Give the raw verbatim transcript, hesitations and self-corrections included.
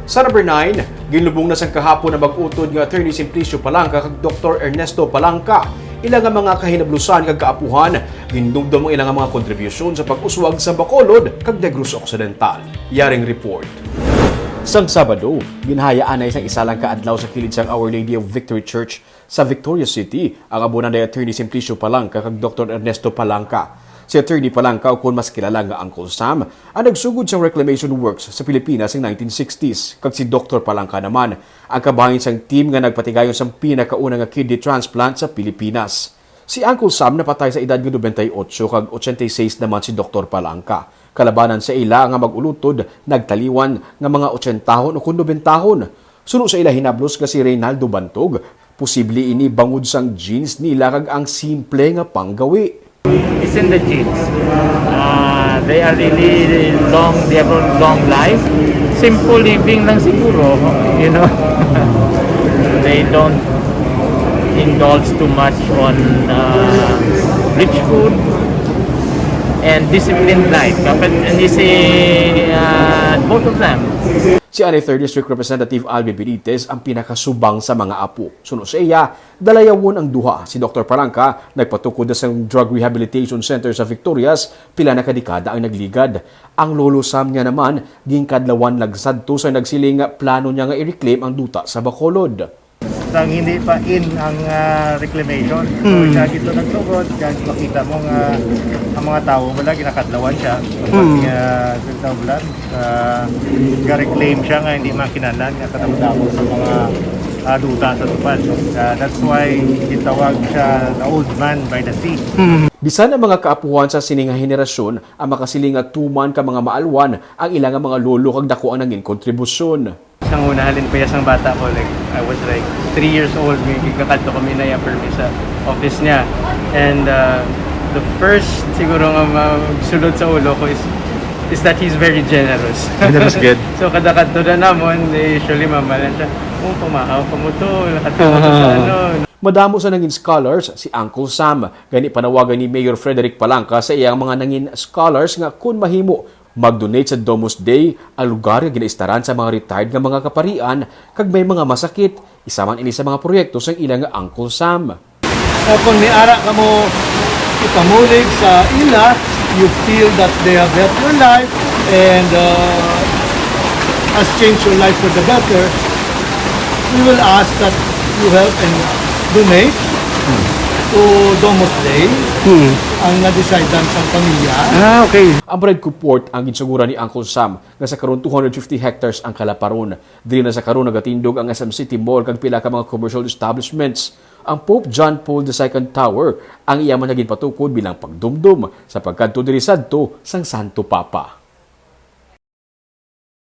Sa number nine, ginlubong na sang kahapon ang mag-utod nga Attorney Simplicio Palanca kag Doktor Ernesto Palanca. Ila nga mga kahinablusan kag kaapuhan, gindumdom ang ila nga mga kontribusyon sa pag-uswag sa Bacolod kag Negros Occidental. Yaring report. Sang Sabado, ginhayaanay sang isa lang ka adlaw sa kilid sang Our Lady of Victory Church sa Victoria City ang amo na ni Attorney Simplicio Palanca kag Doktor Ernesto Palanca. Si Attorney Palanca, o kon mas kilala nga Uncle Sam, ang nagsugod sang reclamation works sa Pilipinas sang nineteen sixties, kag si Doktor Palanca naman ang kabahin sang team nga nagpatigayon sang pinakauna nga kidney transplant sa Pilipinas. Si Uncle Sam napatay sa edad nga nobenta y ocho kag ochenta y seis naman si Doktor Palanca. Kalabanan sa ila nga mag-ulutod, nagtaliwan nga mga otsentahon o kon nobentahon. Suno sa ila hinablos nga si Reynaldo Bantog, posible ini bangod sang genes nila kag ang simple nga panggawi. It's in the genes. Uh, they are really long, they have a long life. Simple living lang siguro, you know. They don't indulge too much on uh, rich food and disciplined life. Kapag ni si uh, both of them. Si Anay Third District Representative Albi Benitez ang pinakasubang sa mga apo. Suno sa iya, dalayawon ang duha. Si Doktor Palanca nagpatukod na sa Drug Rehabilitation Center sa Victorias, pila na ka dekada ang nagligad. Ang lolo Sam niya naman, ginkadlawan nagsadto sa nagsiling nga plano niya nga i-reclaim ang duta sa Bacolod. Sang hindi pa in ang ah, reclamation. So, siya gito nagsugod, kag makita mo nga ang mga tawo wala, ginakadlawan siya. Pag uh, sa bulan, uh, ga-reclaim siya nga hindi makinahanglan nga kadamo-damo sa mga ah, duta sa tupad. Ah, that's why gitawag siya the old man by the sea. Bisan ang mga kaapuhan sa sini nga henerasyon ang makasiling nga tuman ka mga maalwan ang ila nga mga lolo kag dako ang nangin kontribusyon. Sang una, halin pa iya sang bata ko, like, I was like three years old, may gikakadto kami na iya permi sa office niya. And uh, the first siguro nga magsulod sa ulo ko is is that he's very generous. Generous gid. So kada kadto na namon, eh, usually mamalan siya, "Oh, pamahaw pa mo to, nakadto mo to sa ano." Madamo sa nangin scholars si Uncle Sam. Gani panawagan ni Mayor Frederick Palanca sa iyang mga nangin scholars nga kun mahimo, mag-donate sa Domus Dei, ang lugar nga ginaistaran sa mga retired nga mga kaparian kag may mga masakit. Isa man ini sa mga proyekto sang ila nga Uncle Sam. O kung may ara ka mo ipamulig sa ila, you feel that they have helped your life and uh, has changed your life for the better, we will ask that you help and donate to Domus Dei ang na-decide lang sa pamilya. Ah, okay. Ang Bread Report ang ginsuguran ni Uncle Sam nga sa karon two hundred fifty hectares ang kalaparon. Diri na sa karon nagatindog ang S M City Mall kag pila ka mga commercial establishments. Ang Pope John Paul the Second Tower ang iya man nga ginpatukod bilang pagdumdom sa pagkadto diri sadto sang Santo Papa.